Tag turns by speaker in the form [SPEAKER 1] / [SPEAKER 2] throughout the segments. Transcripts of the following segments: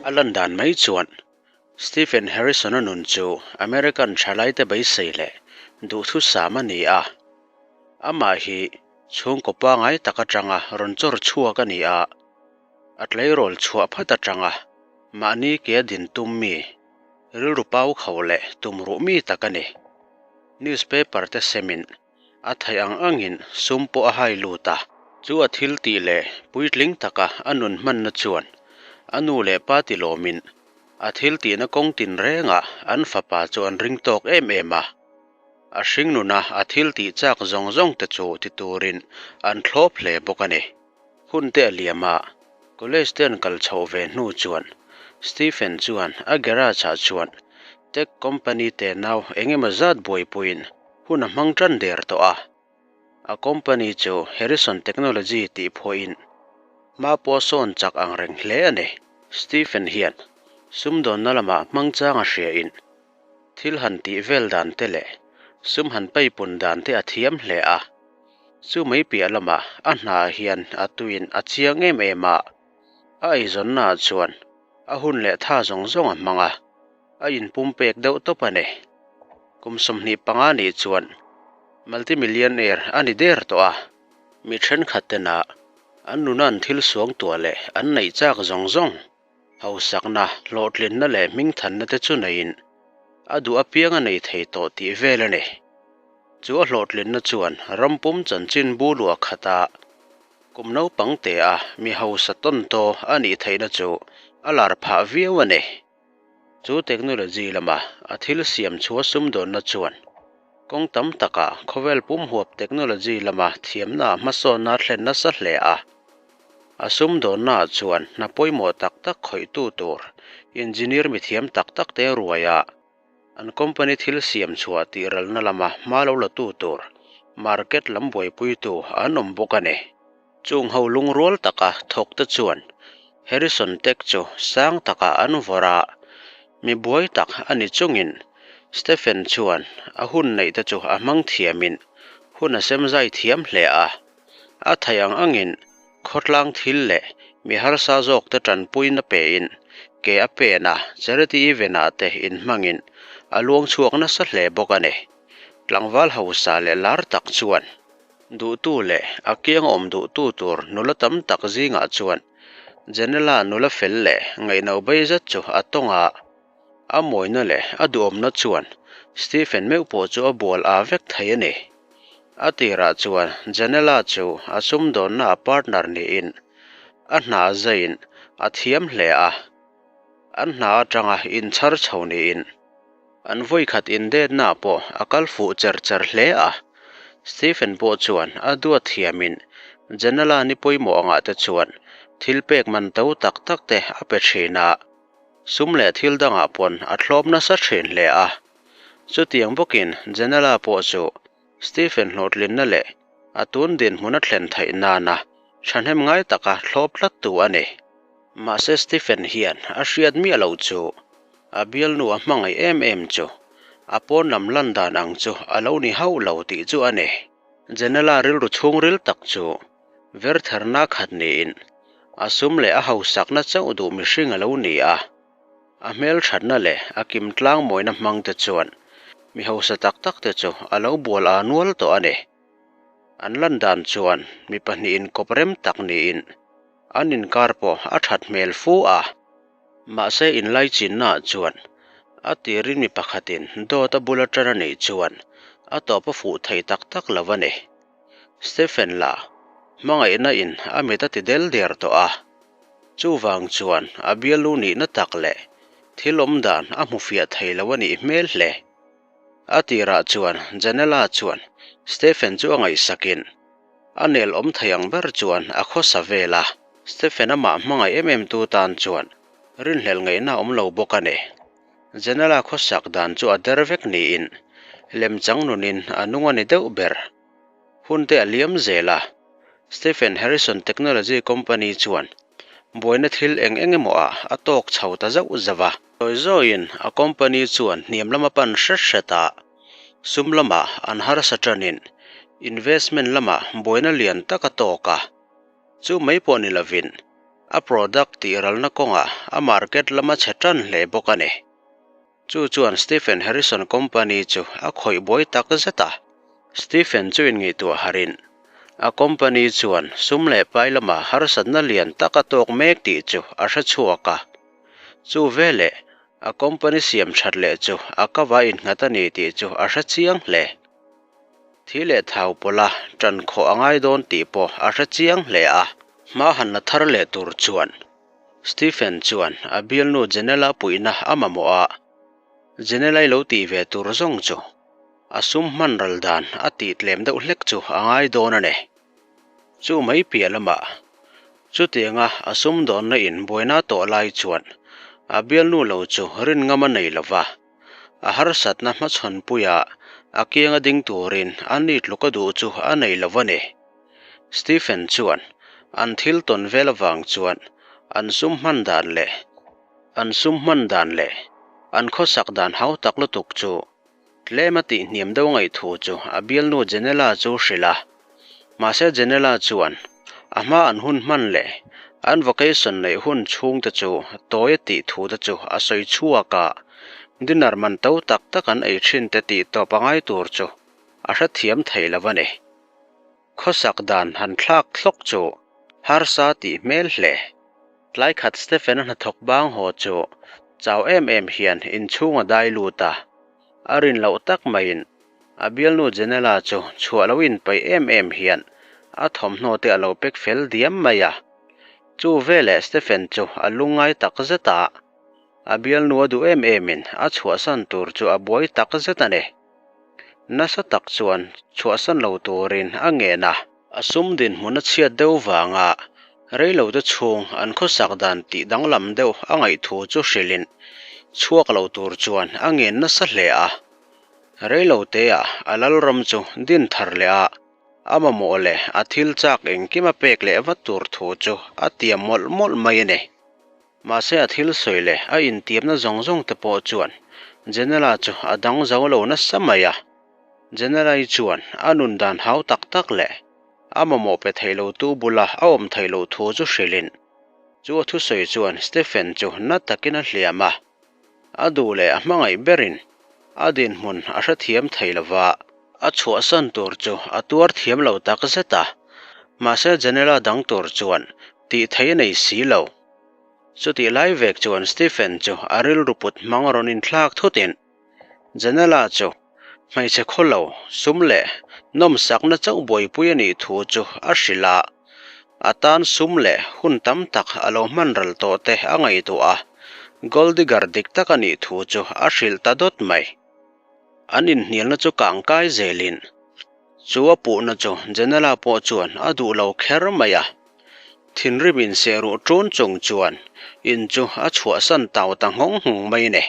[SPEAKER 1] A lan dan mai chuan Stephen Harrison-a nun chu American thalaite beisei leh duhthusam a ni a. Amah hi chhungkaw pangai tak atanga rawn chawr chhuak a ni a, a tleirawl chhuah phat atanga mahni ke a din tum mi, rilru pau kho leh tumruh mi tak a ni. Newspaper te semin a theih ang angin sum pawh a hai lut a. Chu a thil tih leh puitling taka a nun hmanna chuan a nu leh pa ti lawmin a thil tihna kawng tinrengah an fapa chu an ring tawk em em a. A hring nuna a thil tih chak zawng zawng te chu ti turin an thlawp hle bawk a ni. Hun te a liam a, college te an kal chhoh ve hnu chuan Stephen chuan a garage ah chuan tech company te nau eng emaw zat buaipuiin hun a hmang tan der tawh a. A company chu Harrison Technology tih phuahin hma pawh a sawn chak ang reng hle a ni. Stephen hian sumdawnna lamah hmang chang a hriain thil han tih vel dan te leh sum han paipun dan te a thiam hle a. Chu mai piah lamah a hna hian a tuin a chiang em em a, a eizawnnaah chuan a hun leh tha zawng zawng a hmang a, a inpumpek deuh tawp a ni. Kum 25 nih chuan multimillionaire a ni der tawh a, mi thenkhat tena an nuna an thil suang tuah leh an neih chak zawng zawng hausakna, hlawhtlinna leh hmingthanna te chu neiin a duh apiang a nei thei tawh tih vel a ni. Chu a hlawhtlinna chuan rampum chanchin bu luah khata kum naupang te a mi hausa tawn taw a nih theihna chu a lar phah viau a ni. Chu technology lama a thil siam chhuah sumdawnna chuan kawng tam takah khawvel pum huap technology lama thiamna hmasawnna a thlen nasa hle a. A sumdawnnaah chuan hna pawimawh tak tak khawihtu tur engineer mithiam tak tak te ruai a, an company thil siam chhuah tih ralna lama hma lo la tu tur market lam buaipuitu an awm bawk a ni. Chung ho lungrual taka thawk te chuan Harrison Tech chu sang takah an vawrh a, mi buai tak a ni chungin Stephen chuan a hun neih te chu a hmang thiamin hun a sem zai thiam hle a. A theih ang angin khawtlang thil leh mi harsa zawk te tanpuina pein ke a pen a, charity event ah te inhmangin a luang chhuak nasa hle bawk a ni. Tlangval hausa leh lar tak chuan duhtu leh a kiang awm duhtu tur nula tam tak zingah chuan Janela nula fel leh ngaihno bei zet chu a tawng a, a mawina leh a duhawmna chuan Stephen meuh pawh chu a bual aa vek thei a ni. A tirah chuan Janela chu a sumdawnna a partner niin a hna zaiin a thiam hle a, an hna atanga inchhar chho niin an vawikhat indetna pawh a kal fuh cher cher hle a. Stephen pawh chuan a duat thiamin Janela ni pawimawh angah te chuan thil pek man to tak tak te a pe thin a, sum leh thil dangah pawn a thlawp nasa thin hle a. Chutiang bawkin Janela pawh chu Stephen hlawhtlinna leh a tun dinhmun a thlen theih nana thahnem ngai taka thlawp tlattu a ni. Mahse Stephen hian a hriat miah loh chu a bialnu a hmangaih em em chu a pawn lam lan dan ang chu a lo ni hauh lo tih chu a ni. Janela rilru chhungril tak chu vertherna khat niin a sum leh a hausakna chauh duh mihring a lo ni a. A hmelthatna leh a kim tlang mawina hmang te chuan mi hausa tak tak te chu a lo bual aa nual tawh a ni. An lan dan chuan mi pahnih inkawp rem tak niin an inkar pawh a that hmel fu a. Mahse inlaichinnaah chuan a tirin mi pakhatin dawt a bula tan a nih chuan a tawp a fuh thei tak tak lo a ni. Stephen lah hmangaihna in a mit a ti del der tawh a. Chuvang chuan a bialu nihna tak leh thil awm dan a hmu fiah thei lo a nih hmel hle. A tirah chuan Janela chuan Stephen chu a ngaihsakin a nel awm thei ang ber chuan a khawsa vel a. Stephen amah hmangaih em em tu tan chuan rinhlelh ngaihna a awm lo bawk a ni. Janela khawsak dan chu a der vek niin lemchang nunin a nung a ni deuh ber. Hun te a liam zel a, Stephen Harrison Technology Company chuan buaina thil eng eng emaw ah a tawk chho ta zauh zauh a. Sawi zawiin a company chuan hniam lama pan hret hret a, sum lamah an harsa tanin investment lamah buaina lian tak a tawk a. Chu mai pawh ni lovin A product tih ralna kawngah a market lam a chhe tan hle bawk a ni. Chu chuan Stephen Harrison company chu a khawih buai tak zet a. Stephen chu inngaihtuah harin a company chuan sum leh pai lamah harsatna lian tak a tawk mek tih chu a hre chhuak a. Chu veleh a company siam that leh chu a kava innghat a ni tih chu a hre chiang hle. Thi leh thau pawlha ṭan khawh a ngai dawn tih pawh a hre chiang hle a. Hma han la thar leh tur chuan Stephen chuan a bialnu Janela puihna a mamawh a, Janela-i lo tih ve tur zawng chu a sum hman ral dan a tih tlem deuh hlek chu a ngai dawn a ni. Chu mai piah lamah chutianga a sum dawnna in buaina tawh lai chuan a bialnu lo chu rin ngam a nei lo va. A harsatna hmachhawnpuia a kianga ding turin a ni tluk a duh chu a nei lo a ni. Stephen chuan an thil tawn vel avang chuan an sum hman dan leh an sum hman dan leh an khawsak dan hau tak lutuk chu tlem a tih hniam deuh ngaihthu chu a bialnu Janela chu hrilh a. Mahse Janela chuan a hma an hun hman leh an vacation neih hun chhungte chu tawi a tih thu te chu a sawi chhuak a, dinner man to tak tak an ei thin te tih tawp a ngai tur chu a hrethiam thei lo a ni. Khawsak dan han thlak thlawk chu harsa tih hmel hle. Tlai khat Stephen-a hnathawk bang haw chu chau em em hian inchhung a dai lut a, a rin loh tak maiin a bialnu Janela chu chhuah lo inpeih em em hian a thawmhnaw te a lo pek fel diam mai a. Chu veleh Stephen chu a lungngai tak zet a, a bialnu a duh em emin a chhuahsan tur chu a buai tak zet a ni. Nasa tak chuan chhuahsan lo turin a ngen a. A sum dinhmun a chhiat deuh vanga reilote chhung an khawsak dan tih danglam deuh a ngaihthu chu hrilhin chhuak lo tur chuan a ngen nasa hle a. Reiloteah a lalram chu din thar leh a, a mamawh leh a thil chak engkim a pek leh vat tur thu chu a tiam mawlh mawlh mai a ni. Mahse a thil sawi leh a intiamna zawng zawng te pawh chuan Janela chu a dang zo lo nasa mai a. Janela-i chuan a nun dan hau tak tak leh a mamawh pe thei lo tu bula a awm theih loh thu chu hrilhin chu a thusawi chuan Stephen chu na takin a hliam a. A duh leh a hmangaih berin a dinhmun a hrethiam thei lo va, a chhuahsan tur chu a tuar thiam lo tak zet a. Mahse Janela dang tur chuan tih theih a nei si lo. Chutih lai vek chuan Stephen chu a rilru put hmang rawn inthlak thutin Janela chu hmeichhe khawlo sum leh nawmsakna chauh buaipui a nih thu chu a hrilh a, a tan sum leh hun tam tak a lo hman ral tawh te a ngaihtuah a, gold digger dik tak a nih thu chu a hrilh ta dawt mai. An inhnialna chu kang kai zelin chu a puhna chu Janela pawh chuan a duh lo kher mai a, thinrim insehruh ṭun chung chuan in chu a chhuahsan tau ta nghawng nghawng mai a ni.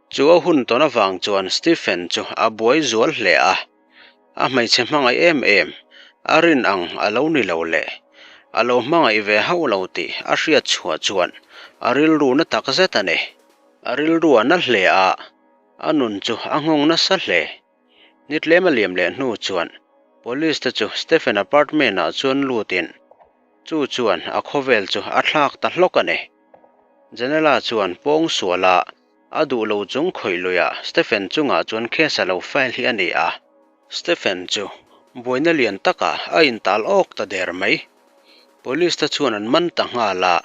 [SPEAKER 1] Chu a hun tawn avang chuan Stephen chu a buai zual hle a, a hmeichhe hmangaih em em, a rin ang a lo ni lo leh a lo hmangaih ve hauh lo tih a hriat chhuah chuan a rilru na tak zet a ni. A rilru a na hle a, a nun chu a nghawng nasa hle. Ni tlem a liam leh hnu chuan Police te chu Stephen apartment ah chuan lutin chu chuan a khawvel chu a thlak ta hlawk a ni. Janela chuan pawng suala a duh lo chung khawih luiah Stephen chungah chuan case a lo file hi a ni a. Stephen chu buaina lian takah a intal awk ta der mai. Police te chuan an man ta nghal a,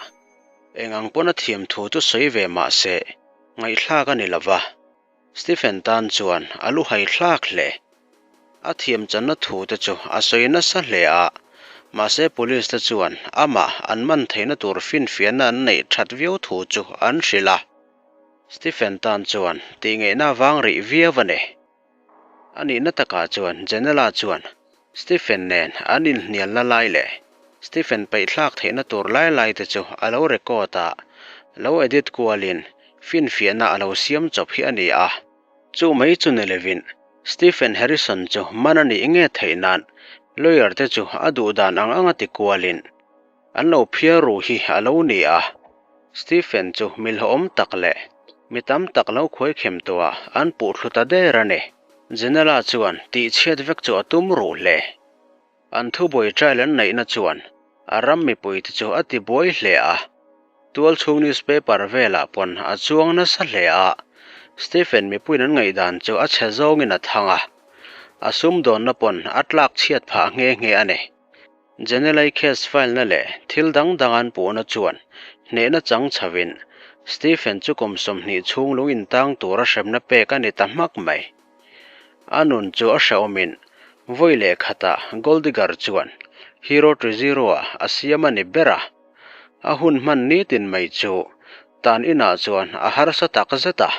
[SPEAKER 1] eng ang pawn a thiam thu chu sawi ve mah se ngaihthlak a ni lova. Stephen tan chuan a lu hai thlak hle. A thiam channa thu te chu a sawi nasa hle a, mahse police te chuan amah an man theihna tur finfiahna an neih that viau thu chu an hrilh a. Stephen tan chuan tihngeihna vang rih viau a ni. A nihna takah chuan Janela chuan Stephen nen an inhnialna lai leh Stephen peihthlak theihna tur lai lai te chu a lo record a, lo edit kualin finfiahna a lo siam chawp hi a ni a. Chu mai chu ni lovin Stephen Harrison chu man a nih nge theih nan lawyer te chu a duh dan ang anga ti kualin an lo phiar ru hi a lo ni a. Stephen chu milhawm tak leh mi tam tak lo khuaikhem tawhah an puh thlu ta der a ni. Janela chuan tihchhiat vek chu a tum ruh hle. An thubuai trial an neihna chuan A ram mipuite chu a tibuai hle a, tualchhung newspaper velah pawn a chuang nasa hle a. Stephen mipuiin an ngaihdan chu a chhe zawngin a thang a, a sumdawnna pawn a tlak chhiat phah nghe nghe a ni. Jenelai case file na leh thil dang dang an puhna chuan hnehna chang chhovin Stephen chu kum 20 chhung lung intang tura hremna pek a ni ta hmak mai. A nun chu a hrehawmin vawi leh khatah Gold Digger chuan Hero Trizero-a a siam a ni ber a. A hun hman nitin mai chu tan inah chuan a harsa tak zet a.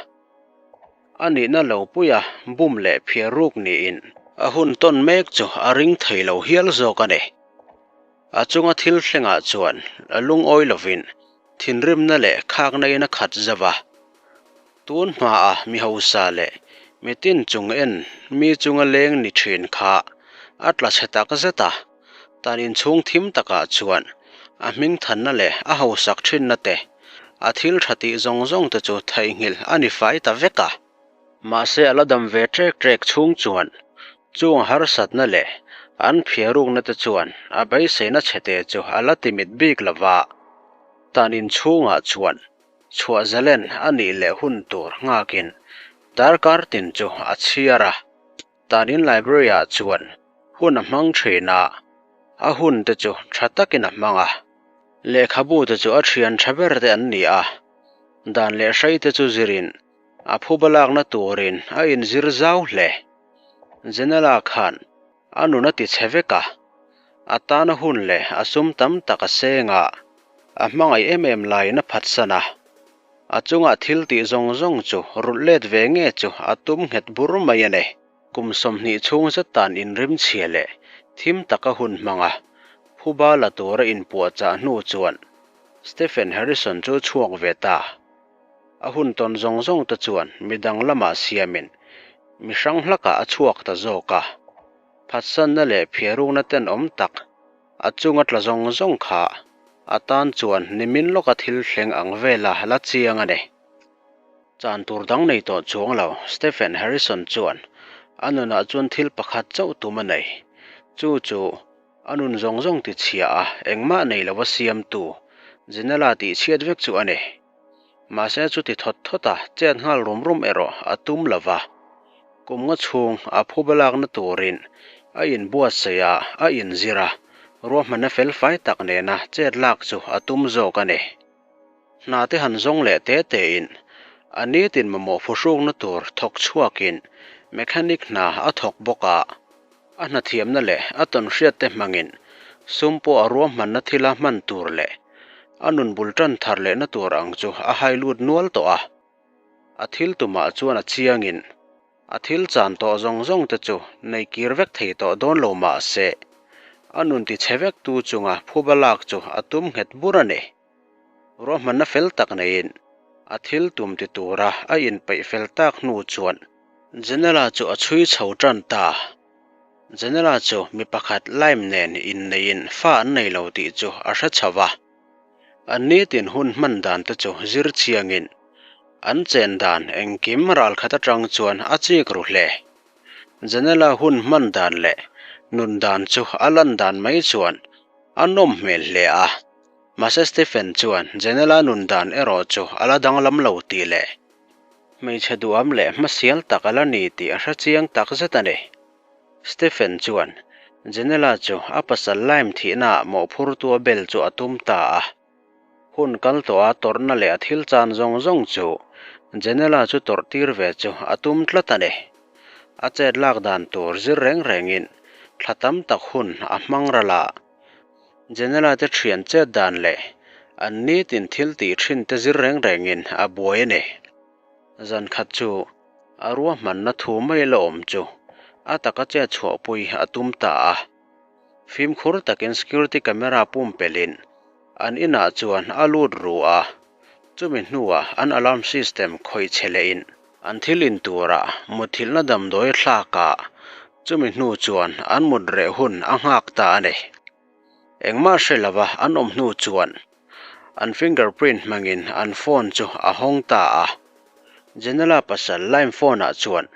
[SPEAKER 1] A nihna lo puia bum leh phiar ruk niin a hun tawn mek chu a ring thei lo hial zawk a ni. A chunga thil thlengah chuan a lungawi lovin thinrimna leh khakna in a khat zauh a. Tun hmaa mi hausa leh mitin chung en mi chunga leng ni thin kha a tla chhe tak zet a, tan inchhung thim takah chuan a hming thanna leh a hausak thinna te, a thil tha tih zawng zawng te chu theihnghilh a ni fai ta vek a. Mahse a la dam ve trek trek chhung chuan chung harsatna leh an phiarukna te chuan a beiseina chhete chu a la timit bik lo va, tan inchhungah chuan Chhuah zalen a nih leh hun tur nghakin darkar tin chu a chhiar a, tanin library ah chuan hun a hmang thin a, a hun te chu tha takin a hmang a, lehkhabu te chu a thian tha ber te an ni a, dan leh hrei te chu zirin a phuba lakna turin a inzir zau hle. Janela khan A nun a ti chhe vek a, a tana hun leh a sum tam tak a seng a, a hmangaih em em laiin a phatsan a. A chunga thil tih zawng zawng chu rulh let ve nge chu a tum nghet bur mai a ni. Kum 20 chhung zet tan inrim chhia leh thim taka hun hmang a, phuba la tura inpuahchah hnu chuan Stephen Harrison chu chhuak ve ta. A hun tawn zawng zawng te chuan midang lamah siamin mi hrang hlakah a chhuak ta zawk a. Phatsanna leh phiarukna tenawm tak a chunga tla zawng zawng kha a tan chuan nimin lawka thil thleng ang vela la chiang a ni. Chan tur dang nei tawh chuang lo Stephen Harrison chuan a nunah chuan thil pakhat chauh tum a nei. Chu chu A nun zawng zawng ti chhia a, engmah nei lova siamtu Janela tih chhiat vek chu a ni. Mahse chuti thawt thawt a chet nghal rum rum erawh a tum lo va. Kum nga chhung a phuba lakna turin a inbuatsaih a, a inzir a, ruahmanna felfai tak nena chet lak chu a tum zawk a ni. Hna te han zawng leh te tein a nitin mamawh phuhrukna tur thawk chhuakin mechanic hna a thawk bawk a. A hnathiamna leh a tawnhriat te hmangin sum pawh a ruahmanna thila hman tur leh a nun bul tan thar lehna tur ang chu a hai lut nual tawh a. A thil tumah chuan a chiangin a thil chan tawh zawng zawng te chu nei kir vek thei tawh dawn lo mah se, a nun ti chhe vek tu chunga phuba lak chu a tum nghet bur a ni. Ruahmanna fel tak neiin a thil tum ti tura a inpeih fel tak hnu chuan Janela chu a chhui chho tan ta. Janela chu mi pakhat Lime nen inneiin fa an nei lo tih chu a hre chho va. An nitin hun hman dan te chu zir chiangin an chen dan engkim ralkhat atang chuan a chik ru hle. Janela hun hman dan leh nun dan chu a lan dan mai chuan a nawm hmel hle a. Mahse Stephen chuan Janela nun dan erawh chu a la danglam lo tih leh hmeichhe duham leh hmasial tak a la ni tih a hre chiang tak zet a ni. Stephen chuan Janela chu a pasal Lime thihnaah mawhphurtu a bel chu a tum ta a. Hun kal tawha tawrhna leh a thil chan zawng zawng chu Janela chu tawrh tir ve chu a tum tlat a ni. A chet lak dan tur zir reng rengin thla tam tak hun a hmang ral a. Janela te thian chet dan leh an nitin thil tih thin te zir reng rengin a buai a ni. Zan khat chu a ruahmanna thu mai la awm chu a taka chet chhuahpui a tum ta a. Fimkhur takin security camera pumpelhin an inah chuan a lut ru a, chumi hnuah an alarm system khawih che lehin an thil in turah mutthilhna damdawi thlak a, chumi hnu chuan an mut reh hun a nghak ta a ni. Engmah hre lova an awm hnu chuan an fingerprint hmangin an phone chu a hawng ta a. Janela pasal Lime phone ah chuan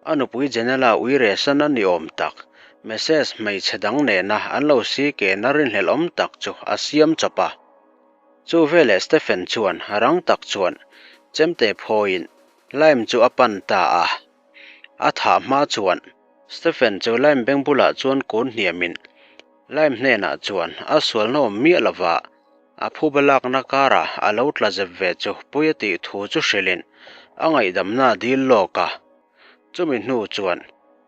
[SPEAKER 1] a nupui Janela uire sana ni awm tak. Message hmeichhe dang nena an lo si kena rinhlelh awm tak chu a siam chawp a. Chu veleh Stephen chuan rang tak chuan chemte phawiin Lime chu a pan ta a. A thah hma chuan Stephen chu Lime beng bulah chuan kun hniamin Lime hnenah chuan a sualna awm miah lova a phuba lakna karah a lo tla zep ve chu pui a tih thu chu hrilhin a ngaihdamna a dil lawk a. Chumi hnu chuan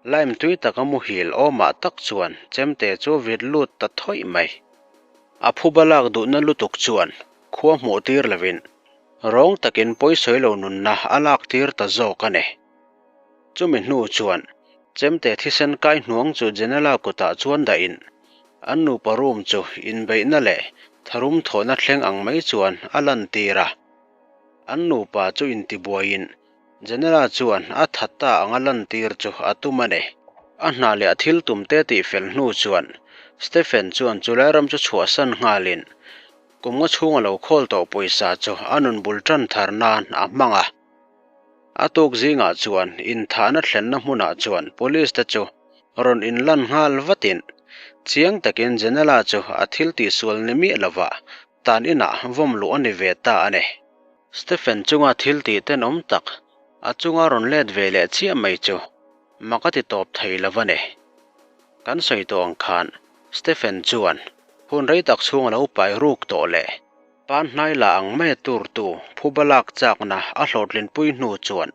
[SPEAKER 1] Lime tui taka muhil awmah tak chuan chemte chu a vit lut ta thawih mai. A phuba lak duhna lutuk chuan khua hmuh tir lovin rawng takin pawisawi lo nunna a lak tir ta zawk a ni. Chumi hnu chuan chemte thisen kai hnuang chu Janela kutah chuan dahin an nupa room chu inbeihna leh tharum thawhna thleng ang mai chuan a lantir a. An nupa chu intibuaiin Janela chuan a that ta anga lantir chu a tum a ni. A hna leh a thil tumte tih fel hnu chuan Stephen chuan chulai ram chu chhuahsan nghalin kum nga chhunga lo khawl tawh pawisa chu a nun bul tan thar nan a hmang a. A tuk zingah chuan inthahna thlenna hmunah chuan police te chu rawn inlan nghal vatin chiang takin Janela chu a thil tihsual ni miah lovah tan inah vawm luh a ni ve ta a ni. Stephen chunga thil tih tenawm tak a chunga rawn let ve leh chiah mai chu mak a ti tawp thei lo a ni. Kan sawi tawh ang khan Stephen chuan hun rei tak chhung a lo pai ruk tawh leh pan hnai la ang mai a turtu phuba lak chakna a hlawhtlinpui hnu chuan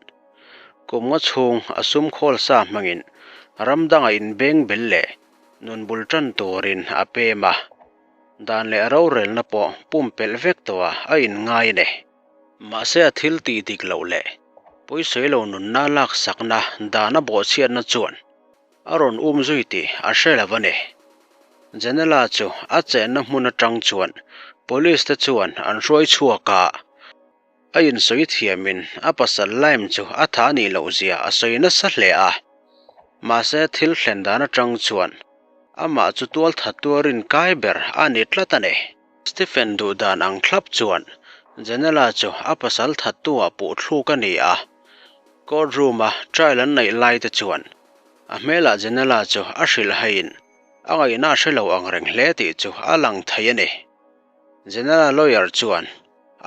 [SPEAKER 1] kum nga chhung a sum khawl sa hmangin ram danga inbeng bel leh nun bul tan turin a pem a. Dan leh rorelna pawh pumpelh vek tawh a a inngai a ni. Mahse a thil tih dik loh leh pawisawi lo nunna laksakna dan a bawhchhiatna chuan a rawn um zui tih a hre lo a ni. Janela chu a chenna hmun atang chuan police te chuan an hruai chhuak a, a insawi thiamin a pasal Lime chu a tha nih loh zia a sawi nasa hle a. Mahse thil thlen dan atang chuan Amah chu tualthat tuarin kai ber a ni tlat a ni. Stephen duh dan ang thlap chuan Janela chu a pasal thattu-ah puh thluk a ni a. Court room-a trial an neih lai te chuan a hmelah Janela chu a hrilh haiin a ngaihna a hre lo ang reng hle tih chu a lang thei a ni. Janela lawyer chuan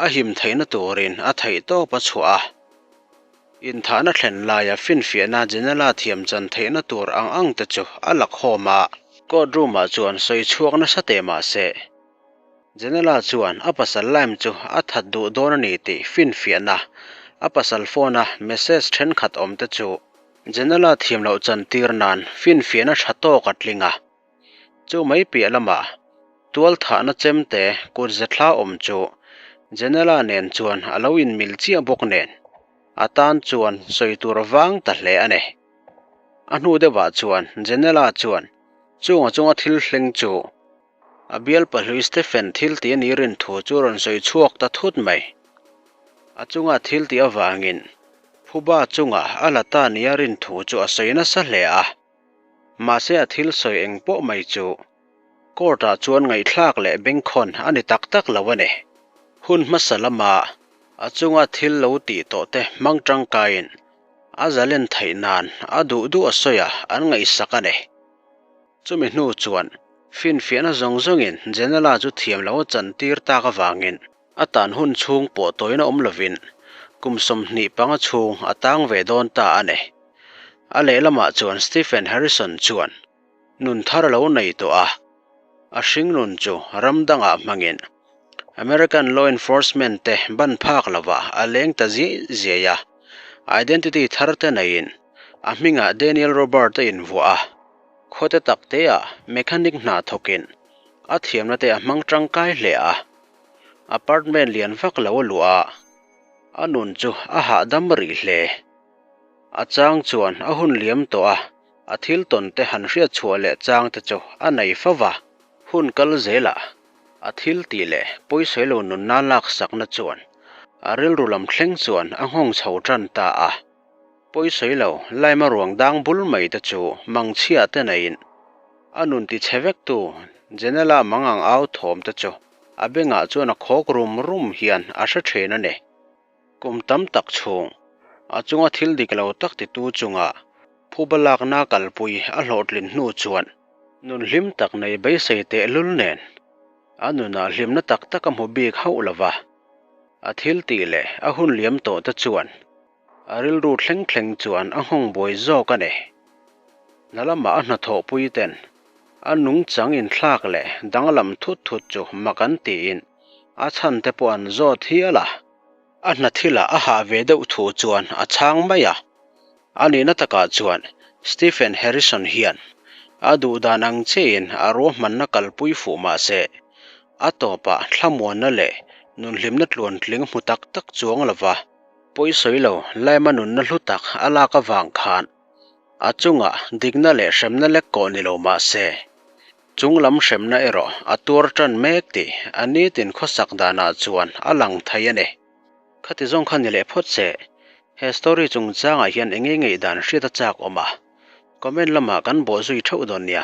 [SPEAKER 1] a him theihna turin a theihtawp a chhuah a. Inthahna thlen laia finfiahna Janela thiam chan theihna tur ang ang te chu a la khawm a. Court room-ah chuan sawi chhuak nasa teh mah se, Janela chuan a pasal Lime chu a that duh dawn a ni tih finfiahna a pasal phone-a message thenkhat awm te chu Janela thiam loh chan tir nan finfiahna tha tawk a tling a. Chu mai piah lamah tualthahna chemte kut zethla awm chu Janela nen chuan a lo inmil chiah bawk nen a tan chuan sawi tur a vang ta hle a ni. A hnu deuhah chuan Janela chuan chunga chunga thil thleng chu a bial pahlui Stephen thil tih a nih rin thu chu rawn sawi chhuak ta thut mai. A chunga thil tih avangin phuba chunga a la ta nia rin thu chu a sawi nasa hle a. Mahse a thil sawi eng pawh mai chu court ah chuan ngaihthlak leh bengkhawn a ni tak tak lo a ni. Hun hmasa lama a chunga thil lo tih tawh te hmang tangkaiin a zalen theih nan a duh duh a sawi a an ngaihsak a ni. Chumi hnu chuan finfiahna zawng zawngin Janela chu thiam lo a chantir tak avangin a tan hun chhung pawh tawina awm lovin kum 25 chhung a tang ve dawn ta a ni. A lehlamah chuan Stephen Harrison chuan nun thar a lo nei tawh a, a hring nun chu ram dangah hmangin American law enforcement te ban phak lovah a leng ta ziai ziai a, identity thar te neiin a hmingah Daniel Robert a invuah a, khawte takteah mechanic hna thawkin a thiamna te a hmang tangkai hle a. Apartment lian vak lo a luah a, a nun chu a hahdam rih hle. A chang chuan a hun liam tawh a, a thil tawn te han hriat chhuah leh chang te chu a nei fo va. Hun kal zelah a thil tih leh pawisawi lo nunna laksakna chuan a rilru lam thleng chuan a nghawng chho tan ta a. Pawisawi lo Lime-a ruang dang bul mai te chu mangchhia te neiin a nun ti chhe vektu Janela mangang au thawm te chu a bengah chuan a khawk rum rum hian a hre thin a ni. Kum tam tak chhung a chunga thil dik lo tak titu chunga Phuba lakna kalpui a hlawhtlin hnu chuan nun hlim tak nei beisei tehlul nen a nunah hlimna tak tak a hmu bik hauh lo va. A thil tih leh a hun liam tawh te chuan a rilru thleng thleng chuan a nghawng buai zawk a ni. Hna lamah a hnathawhpui ten a nungchang inthlak leh danglam thut thut chu mak an tiin a chhan te pawh an zawt hial a. A hna thilah a hah ve deuh thu chuan a chhang mai a. A nihna takah chuan Stephen Harrison hian a duh dan ang chiahin a ruahmanna kalpui fuh mah se, a tawpah thlamuanna leh nunhlimna tluantling hmu tak tak chuang lova pawisawi lo Lime-a nunna hlu tak a lak avang khan a chungah dikna leh hremna lek kawh ni lo mah se, chung lam hremna erawh a tuar tan mek tih a nitin khawsak danah chuan a lang thei a ni. Khati zawng kha ni leh phawt se, he story chungchangah hian eng nge ngei dan hriat a chak awm a, comment lamah kan bawhzui theuh dawn nia.